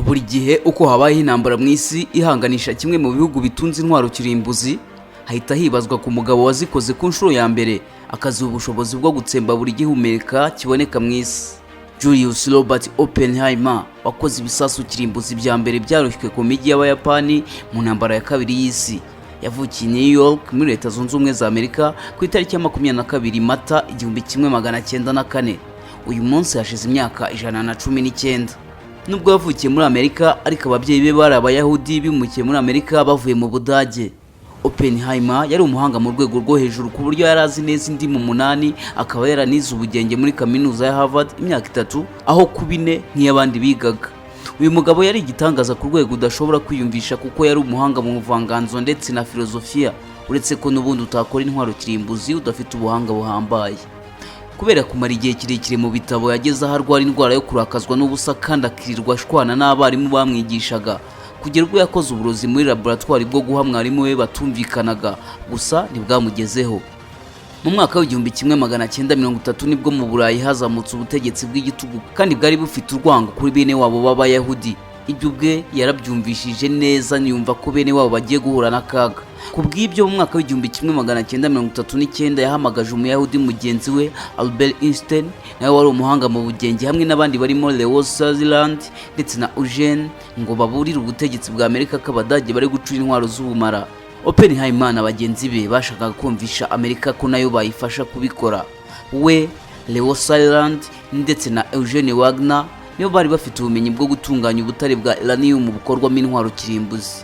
Buri gihe uko habayeho intambara mu isi ihanganisha kimwe mu bihugu bitunze intwaro kirimbuzi, hahita hibazwa ku mugabo wazikoze ku nshuro ya mbere, akaziha ubushobozi bwo gutsemba buri gihumeka kiboneka mu isi. Julius Robert Oppenheimer wakoze ibisasu kirimbuzi bya mbere byaroshywe ku mijyi y'Abayapani mu ntambara ya kabiri y'isi, yavukiye New York muri Leta Zunze Ubumwe za Amerika ku itariki ya 22 Mata 1904. Uyu munsi hashize imyaka 119. Nubwo yavukiye muri Amerika, ariko ababyeyi be bari Abayahudi bimukiye muri Amerika bavuye mu Budage. Oppenheimer yari umuhanga mu rwego rwo hejuru, ku buryo yari azi neza indimi umunani, akaba yaranize ubugenge muri Kaminuza ya Harvard imyaka 3 aho kuba 4 nk'iy'abandi bigaga. Uyu mugabo yari igitangaza ku rwego udashobora kwiyumvisha, kuko yari umuhanga mu buvanganzo ndetse na filozofiya, uretse ko n'ubundi utakora intwaro kirimbuzi udafite ubuhanga buhambaye. Kubera kumara igihe kirekire mu bitabo, yageze aho arwara indwara yo kurakazwa n'ubusa kandi akirirwa ashwana n'abarimu bamwigishaga, kugera ubwo yakoze uburozi muri laboratwari bwo guha mwarimu we batumvikanaga, gusa ntibwamugezeho. Mu mwaka w'1930 nibwo mu Burayi hazamutse ubutegetsi bw'igitugu kandi bwari bufite urwango kuri bene wabo b'Abayahudi. Ibyo ubwe yarabyumvishije neza, yumva ko bene wabo bagiye guhura n'akaga. Ku bw'ibyo, mu mwaka w'1939 yahamagaje Umuyahudi mugenzi we Albert Einstein, nawe wari umuhanga mu bugenge, hamwe n'abandi barimo Leo Szilard ndetse na Eugene, ngo baburire ubutegetsi bwa Amerika ko Abadage bari gucura intwaro z'ubumara. Oppenheimer na bagenzi be bashakaga kumvisha Amerika ko nayo bayifasha kubikora. We, Leo Szilard ndetse na Eugene Wagner nibo bari bafite ubumenyi bwo gutunganya ubutare bwa uranium bukorwamo intwaro kirimbuzi.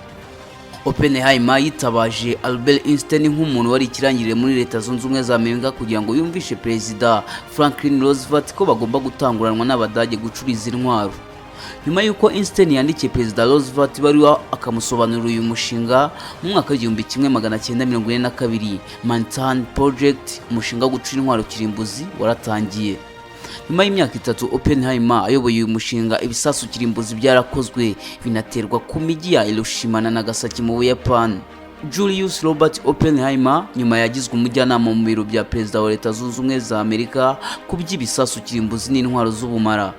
Oppenheimer yitabaje Albert Einstein nk'umuntu wari ikirangirire muri Leta Zunze Ubumwe za Amerika kugira ngo yumvishe Perezida Franklin Roosevelt ko bagomba gutanguranwa n'Abadage gucura izi ntwaro. Nyuma y'uko Einstein yandikiye Perezida Roosevelt ibaruwa akamusobanurira uyu mushinga, mu mwaka w'1942 Manhattan Project, umushinga wo gucura intwaro kirimbuzi, waratangiye. Nyuma y'imyaka 3 Oppenheimer ayoboye uyu mushinga, ibisasu kirimbuzi byarakozwe, binaterwa ku mijyi ya Hiroshima na Nagasaki mu Buyapani. Julius Robert Oppenheimer nyuma yagizwe umujyanama mu biro bya Perezida wa Leta Zunze Ubumwe za Amerika ku by'ibisasu kirimbuzi n'intwaro z'ubumara.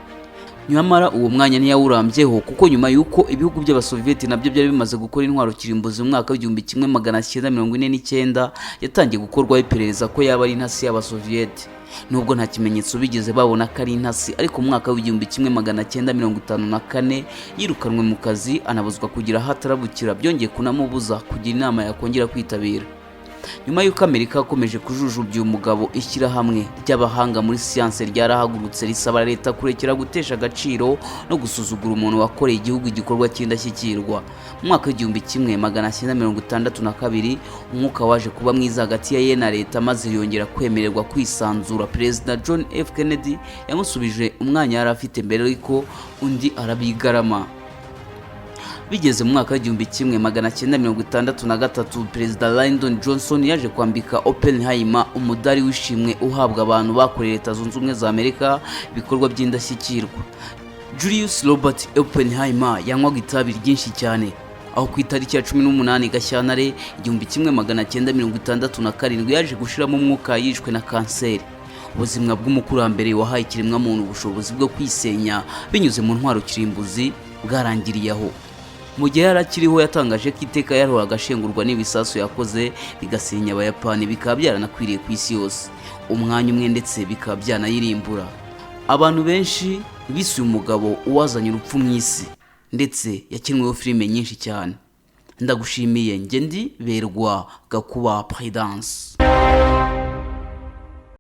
Nyamara uwo mwanya ntiyawurambyeho, kuko nyuma y'uko ibihugu by'Abasoviyeti nabyo byari bimaze gukora intwaro kirimbuzi mu mwaka w'1949, yatangiye gukorwaho iperereza ko yaba ari intasi y'Abasoviyeti, nubwo nta kimenyetso bigeze babona ko ari intasi. Ariko mu mwaka w'1954 yirukanwe mu kazi, anabuzwa kugira aho atarabukira, byongeye kunamubuza kugira inama yakongera kwitabira. Nyuma y'uko Amerika yakomeje kujujubya uyu mugabo, ishyirahamwe ry'abahanga muri siyanse ryarahagurutse risaba leta kurekera gutesha agaciro no gusuzugura umuntu wakoreye igihugu igikorwa cy'indashyikirwa. Mu mwaka w'1962 umwuka waje kuba mwiza hagati ya ye na leta, maze yongera kwemererwa kwisanzura. Perezida John F Kennedy yamusubije umwanya yari afite mbere, ariko undi arabigarama. Bigeze mu mwaka w'1963, Perezida Lyndon Johnson yaje kwambika Oppenheimer umudari w'ishimwe uhabwa abantu bakoreye Leta Zunze Ubumwe za Amerika ibikorwa by'indashyikirwa. Julius Robert Oppenheimer yanywaga itabi ryinshi cyane, aho ku itariki ya 18 Gashyantare 1967 yaje gushiramo umwuka yishwe na kanseri. Ubuzima bw'umukurambere wahaye ikiremwamuntu ubushobozi bwo kwisenya binyuze mu ntwaro kirimbuzi bwarangiriye aho. Mu gihe yari akiriho, yatangaje ko iteka yahoraga ashengurwa n'ibisasu yakoze bigasenya Abayapani, bikaba byaranakwiriye ku isi yose umwanya umwe, ndetse bikaba byanayirimbura. Abantu benshi bise uyu mugabo uwazanye urupfu mu isi, ndetse yakinweho filime nyinshi cyane. Ndagushimiye, njye ndi Berwa Gakuba Prudence.